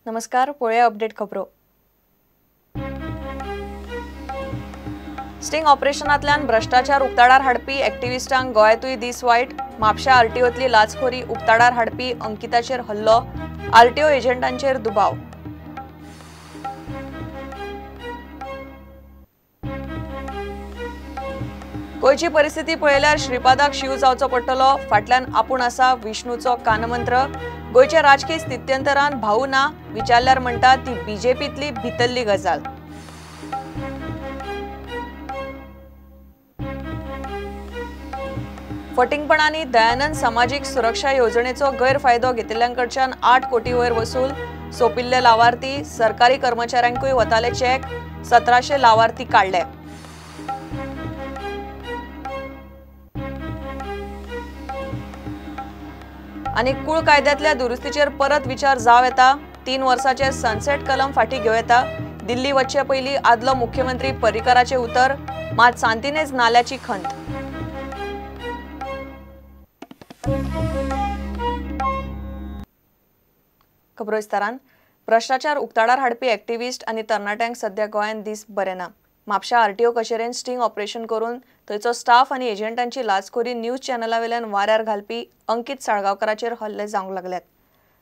नमस्कार, पळोवया अपडेट खबरो। स्टिंग ऑपरेशनांतल्यान भ्रष्टाचार उक्ताडार हाडपी एक्टिविस्टांक गोंयांतूय दीस वायट। म्हापशा आरटीओतली लाचखोरी उक्ताडार हाडपी अंकिताचेर हल्लो, आरटीओ एजंटांचेर दुबाव। गोंयची परिस्थिती पळयल्यार श्रीपादाक शीव जावचो पडटलो, फाटल्यान आपूण आसा विष्णूचो कानमंत्र। गोंयच्या राजकीय स्थित्यंतरान भाऊ ना विचारल्यार म्हणटा ती बीजेपीतली भितरली गजाल। फटिंगपणांनी दयानंद समाजीक सुरक्षा येवजणेचो गैरफायदो घेतिल्ल्यांकडच्यान 8 कोटी वयर वसूल, सोंपिल्ले लावार्थी सरकारी कर्मचाऱ्यांकूय वताले चॅक, 1700 लावार्थी काडले। आनी कुळ कायद्यांतल्या दुरुस्तीचेर परत विचार जावं येता, 3 वर्साचे सनसेट कलम फाटीं घेवं येता। दिल्ली वचचे पयलीं आदलो मुख्यमंत्री पर्रीकराचें उतर, मात सांतिनेज नाल्याची खंत। खबरो विस्तारान। भ्रष्टाचार उक्ताडार हाडपी एक्टिविस्ट आनी तरणाट्यांक सध्या गोंयांत दीस बरे ना। म्हापशा आरटीओ कचेरेन स्टिंग ऑपरेशन करून थंयचो स्टाफ आनी एजंटांची लाचखोरी न्यूज चॅनला वेल्यान वाऱ्यार घालपी अंकित साळगांवकाराचेर हल्ले जावंक लागल्यात।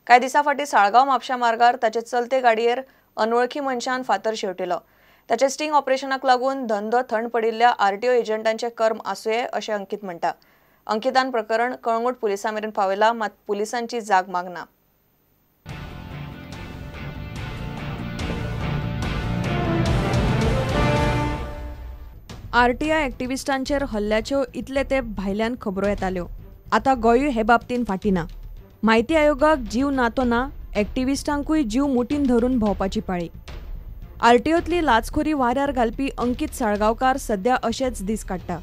कांय दिसां फाटीं साळगांव म्हापशा मार्गार ताचे चलते गाडयेर अनवळखी मनशान फातर शेवटिलो। ताच्या स्टिंग ऑपरेशनाक लागून धंदो थंड पडिल्ल्या आरटीओ एजंटांचे कर्म आसुये अशें अंकित म्हणटा। अंकितान प्रकरण कळंगूट पुलिसां मेरेन पावयलां, मात पुलिसांची जाग मागना। आरटीआय एक्टिविस्टांचेर हल्ल्याच्यो इतले ते भायल्यान खबरो येताल्यो, आतां गोंयूय हे बाबतीन फाटीं ना। म्हायती आयोगाक जीव ना तो ना, एक्टिविस्टांकूय जीव मुठीन धरून भोंवपाची पाळी। आरटीओतली लाचखोरी वाऱ्यार घालपी अंकित साळगांवकार सध्या अशेच दीस काडटा।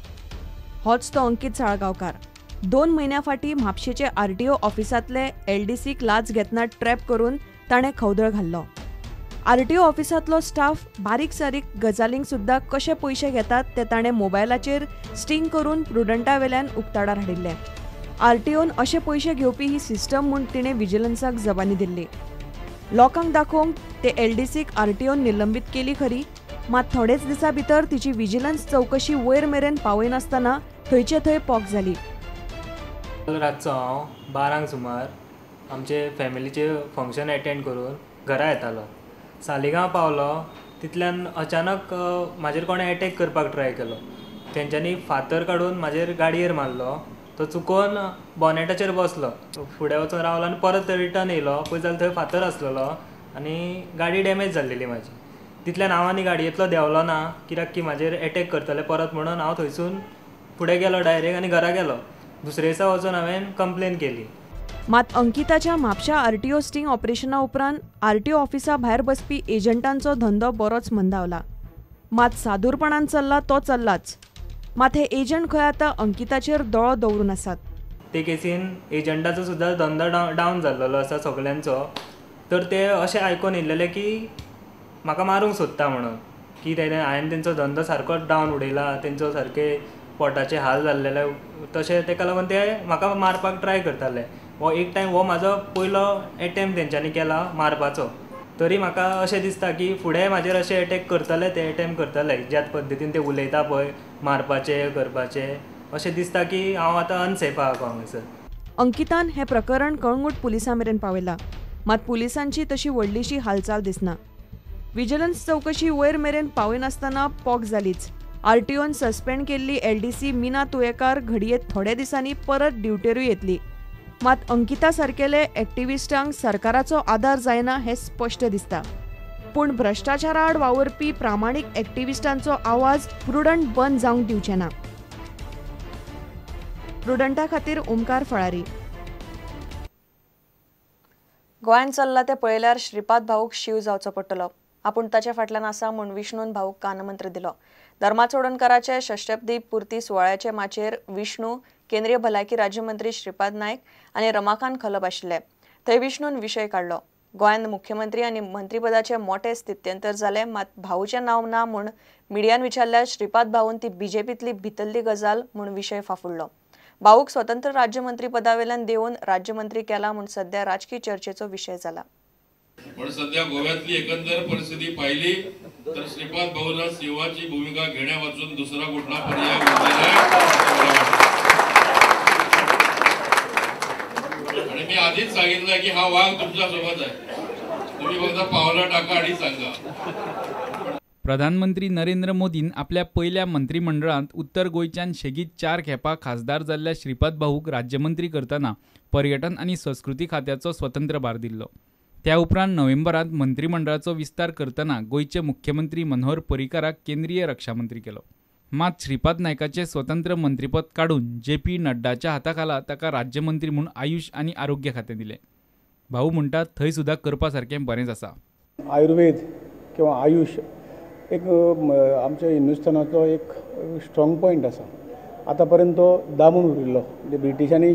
होच तो अंकित साळगांवकार 2 म्हयन्यां फाटीं म्हापशेचे आरटीओ ऑफिसांतले एलडीसीक लाच घेतना ट्रॅप करून ताणें खवदळ घाल्लो। आरटीओ ऑफिसांतलो स्टाफ बारीक सारीक गजालींक सुद्दां कशे पयशे घेतात ते ताणें मोबायलाचेर स्टिंग करून प्रुडंटा वेल्यान उक्ताडार हाडिल्लें। आरटीओन अशे पयशे घेवपी ही सिस्टम म्हूण तिणें विजिलन्साक जबानी दिल्ली। लोकांक दाखोवंक ते एलडीसीक आरटीओन निलंबीत केली खरी, मात थोडेच दिसां भितर तिची विजिलन्स चवकशी वयर मेरेन पावयनासतना थंयचे थंय पोक जाली। रातचो हांव 12 सुमार आमचे फॅमिलीचे फंक्शन एटेंड करून घरा येतालो। सालिगांव पावलो तितल्यान अचानक म्हाजेर कोणें एटॅक करपाक ट्राय केलो। तेंच्यांनी फातर काडून म्हाजेर गाडयेर मारलो, तो चुकोन बॉनेटाचेर बसलो, फुडें वचून रावलो आनी परत रिटर्न येयलो। पळय जाल्यार थंय फातर आसलेलो आनी गाडी डॅमेज जाल्लेली म्हाजी। तितल्यान हांव आनी गाडयेंतलो देंवलो ना, कित्याक की म्हाजेर एटॅक करतले परत म्हणून हांव थंयसून फुडें गेलो डायरेक्ट आनी घरा गेलो। दुसरे दिसा वचून हांवें कंप्लेन केली। मात अंकिताच्या म्हापशा आरटीओ स्टिंग ऑपरेशना उपरांत आरटीओ ऑफिसा भायर बसपी एजंटांचो धंदो बरोच मंदावला। मात सादूरपणान चल्ला तो चल्लाच, मात हे एजंट खंय आतां अंकिताचेर दोळो दवरून आसात। ते केसीन एजंटाचो सुद्दां धंदो डावन जाल्लो आसा सगल्यांचो। तर ते अशें आयकून येयल्लेले की म्हाका मारूंक सोदता म्हणून, की तेणें हांवें तेंचो धंदो सारको डावन उडयला, तेंचो सारके पोटाचे हाल जाल्लेले, तशें तेका लागून ते म्हाका मारपाक ट्राय करताले। हो एक टायम हो म्हाजो पयलो एटेम्प्ट तेंच्यांनी केला मारपाचो। तरी म्हाका अशें दिसता की फुडें म्हाजेर अशें एटॅक करतले, ते एटेम्प्ट करतले ज्या पद्दतीन ते उलयता पळय मारपाचे करपाचे, अशें दिसता की हांव आतां अनसेफ आहा हांगासर। अंकितान हें प्रकरण कळंगूट पुलिसां मेरेन पावयलां, मात पुलिसांची तशी व्हडलीशी हालचाल दिसना। विजिलन्स चवकशी वयर मेरेन पावयनासतना पोक जालीच। आरटीओन सस्पेंड केल्ली एलडीसी मीना तुयेकार घडये थोड्या दिसांनी परत ड्युटेरूय येतली, मात अंकिता सारकेले एक्टिविस्टांक सरकाराचो आदार जायना हें स्पश्ट दिसता। पूण भ्रष्टाचारा आड वावुरपी प्रामाणीक एक्टिविस्टांचो आवाज प्रुडंट बंद जावंक दिवचे ना। प्रुडंटा खातीर ओमकार फळारी। गोंयांत चल्ला तें पळयल्यार श्रीपाद भाऊक शीव जावचो पडटलो, आपूण ताच्या फाटल्यान आसा म्हूण विष्णून भाऊक कानमंत्र दिलो। धर्मा चोडणकाराचे षष्ट्यब्दी पुर्ती सुवाळ्याचे माचयेर विष्णू, केंद्रीय भलायकी राज्यमंत्री श्रीपाद नायक आनी रमाकांत खलप आशिल्ले। थंय विष्णून विशय काडलो। गोंयांत मुख्यमंत्री आनी मंत्रीपदाचे मोटे स्थित्यंतर जाले, मात भाऊचें नांव ना म्हूण मिडियान विचारल्यार श्रीपाद भाऊन ती बीजेपीतली भितरली गजाल म्हूण विशय फाफुडलो। भाऊक स्वतंत्र राज्यमंत्री पदावेल्यान देवन राज्यमंत्री केला म्हूण सध्या राजकीय चर्चेचो विशय जाला। पण सध्या गोव्यातली एकंदर परिस्थिती पाहिली तर श्रीपाद भाऊंना सिंहाची भूमिका घेण्यावाचून दुसरा कुठला पर्याय उरलेला नाही. आणि मी आधीच सांगितलं की हा वाघ तुमच्या सोबत आहे, तुम्ही फक्त पावलं टाका आणि सांगा. प्रधानमंत्री नरेंद्र मोदीन आपल्या पयल्या मंत्रिमंडळांत उत्तर गोंयच्यान शेगीत 4 खेपा खासदार जाल्ल्या श्रीपाद भाऊक राज्यमंत्री करतना पर्यटन आनी संस्कृती खात्याचो स्वतंत्र भार दिल्लो. त्या उपरांत नोव्हेंबरांत मंत्रिमंडळाचो विस्तार करतना गोंयचे मुख्यमंत्री मनोहर पर्रीकाराक केंद्रीय रक्षामंत्री केलो. मात श्रीपाद नायकाचें स्वतंत्र मंत्रीपद काडून जे पी नड्डाच्या हाताखाला ताका राज्यमंत्री म्हूण आयुष आनी आरोग्य खातें दिलें. भाऊ म्हणटा थंय सुद्दां करपा सारकें बरेंच आसा. आयुर्वेद किंवा आयुष एक आमच्या हिंदुस्थानाचो एक स्ट्रॉंग पॉयंट आसा. आतां पर्यंत तो दामून उरिल्लो, म्हणजे ब्रिटिशांनी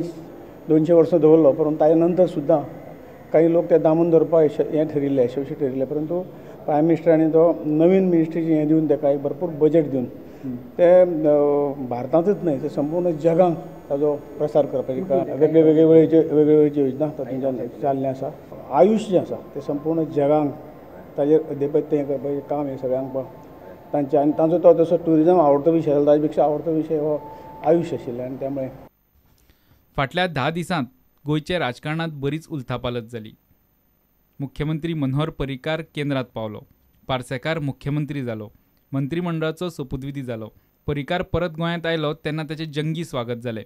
200 वर्सां दवरलो, परंतु ताच्या नंतर सुद्दां काही लोक ते दामून दवरपाक हें ठरिल्ले, यशस्वी ठरिल्ले. परंतु प्रायम मिनिस्टरांनी तो नवीन मिनिस्ट्रीची हें दिवन ताका एक भरपूर बजेट दिवन ते भारतांतच न्हय तर संपूर्ण जगांत ताजो प्रसार करपाची वेगळे वेगळे वेळेचे वेगळे वेळेची योजना तातूंतल्यान चाललें आसा. आयुष जें आसा तें संपूर्ण जगांक ताजेर अध्यपत्य हें करपाचें काम हें सगळ्यांक तांचें. आनी तांचो तो तसो ट्युरिजम आवडतो विशय आसलो, ताजे पेक्षा आवडतो विशय हो आयुष आशिल्लो. आनी त्यामुळे फाटल्या 10 दिसांत गोंयच्या राजकारणांत बरीच उलथापालथ जाली. मुख्यमंत्री मनोहर पर्रीकार केंद्रात पावलो, पार्सेकार मुख्यमंत्री जालो, मंत्रिमंडळाचो सोपुतविधी जालो. पर्रीकार परत गोंयांत आयलो तेन्ना ताचें जंगी स्वागत जालें,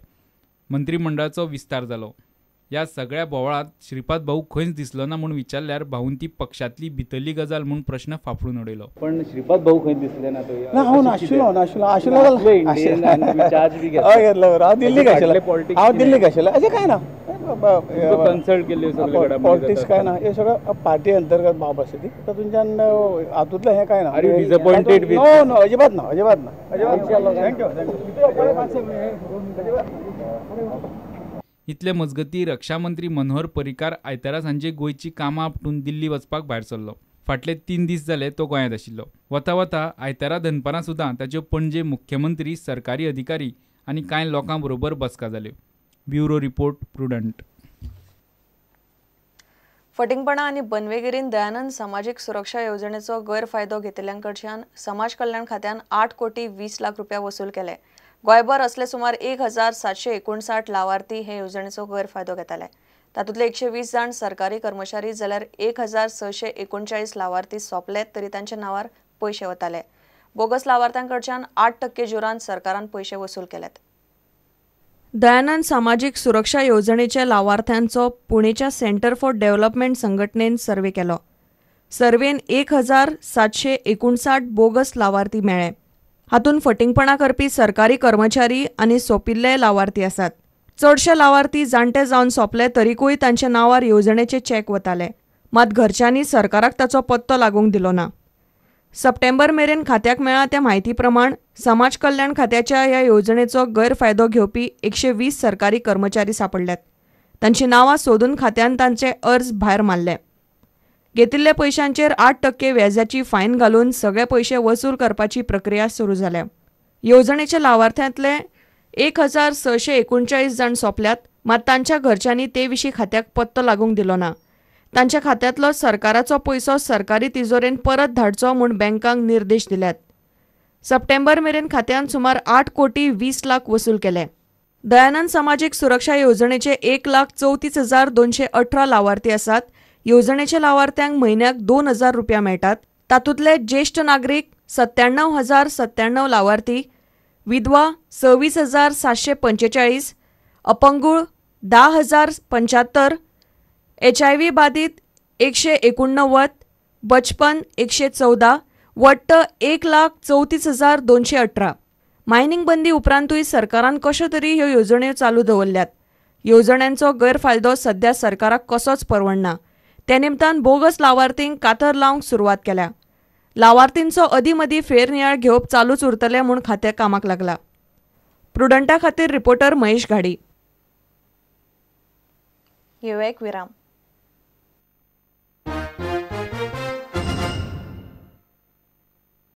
मंत्रिमंडळाचो विस्तार जालो. ह्या सगळ्या बोवाळांत श्रीपाद भाऊ खंयच दिसलो ना म्हूण विचारल्यार भाऊन ती पक्षांतली भितरली गजाल म्हूण प्रश्न फाफडून उडयलो. पण श्रीपाद भाऊ खंय दिसले ना? ना, हांव नाशिल्लो नाशिल्लो आशिल्लो हांव दिल्लीक आशिल्लो, हांव दिल्लीक आशिल्लो. अशें कांय ना, कन्सल्ट केल्ले सगळे पॉलिटिक्स कांय ना, हे सगळं पार्टी अंतर्गत बाब आसा ती, तातूंतल्यान हातूंतलें हें कांय ना. नो नो, अजिबात ना, अजिबात ना, अजिबात. Thank you thank you. इतले मजगती रक्षामंत्री मनोहर पर्रीकार आयतारा सांजे गोंयची कामां आपटून दिल्ली वचपाक भायर सरलो. फाटले 3 दीस जाले तो गोंयांत आशिल्लो. वता वता आयतारा दनपारां सुद्दां ताच्यो पणजे मुख्यमंत्री, सरकारी अधिकारी आनी कांय लोकां बरोबर बसका जाल्यो. Bureau report, Prudent. फटिंगपणा आनी बनवेगिरीन दयानंद समाजीक सुरक्षा येवजणेचो गैरफायदो घेतिल्ल्यांकडच्यान समाज कल्याण खात्यान 8 कोटी 20 लाख रुपया वसूल केले. गोंयभर असले सुमार 1759 लावार्थी हे येवजणेचो गैरफायदो घेताले. तातूंतले 120 जाण सरकारी कर्मचारी जाल्यार 1639 लावार्थी सोंपले तरी तांच्या नांवार पयशे वताले. बोगस लावार्थ्यांकडच्यान 8% जुरान सरकारान पयशे वसूल केल्यात. दयानंद सामाजीक सुरक्षा येवजणेच्या लावार्थ्यांचो पुणेच्या सेंटर फॉर डेव्हलपमेंट संघटनेन सर्वे केलो. सर्वेन 1759 बोगस लावार्थी मेळ्ळे. हातूंत फटिंगपणा करपी सरकारी कर्मचारी आनी सोंपिल्ले लावार्थी आसात. चडशे लावार्थी जाणटे जावन सोंपले तरीकूय तांच्या नांवार येवजणेचे चॅक वताले, मात घरच्यांनी सरकाराक ताचो पत्तो लागूंक दिलो ना. सप्टेंबर मेरेन खात्याक मेळ्ळा त्या म्हायती प्रमाण समाज कल्याण खात्याच्या ह्या येवजणेचो गैरफायदो घेवपी 120 सरकारी कर्मचारी सांपडल्यात. तांची नांवां सोदून खात्यान तांचे अर्ज भायर मारले. घेतिल्ल्या पयशांचेर 8% व्याजाची फायन घालून सगळे पयशे वसूल करपाची प्रक्रिया सुरू जाल्या. येवजणेच्या लावार्थ्यांतले 1639 जाण सोंपल्यात, मात तांच्या घरच्यांनी ते विशीं खात्याक पत्तो लागूंक दिलो ना. तांच्या खात्यांतलो सरकाराचो पयसो सरकारी तिजोरेन परत धाडचो म्हूण बँकांक निर्देश दिल्यात. सप्टेंबर मेरेन खात्यान सुमार 8 कोटी 20 लाख वसूल केले. दयानंद सामाजीक सुरक्षा येवजणेचे 1,34,218 लावार्थी आसात. येवजणेच्या लावार्थ्यांक म्हयन्याक 2,000 रुपया मेळटात. तातूंतले ज्येश्ठ नागरीक 97,097 लावार्थी, विधवा 26,745, अपंगूळ 10,075, HIV बाधित 189, बचपन 114, वट्ट 1,34,218. मायनिंग बंदी उपरांतूय सरकारान कश्यो तरी ह्यो येवजण्यो चालू दवरल्यात. येवजण्यांचो गैरफायदो सध्या सरकाराक कसोच परवडना. त्या निमतान बोगस लावार्थींक कातर लावंक सुरवात केल्या. लावार्थींचो अदीं मदीं फेरनियाळ घेवप चालूच उरतलें म्हूण खातें कामाक लागला. प्रुडंटा खातीर रिपोर्टर महेश घाडी. घेवया एक विराम.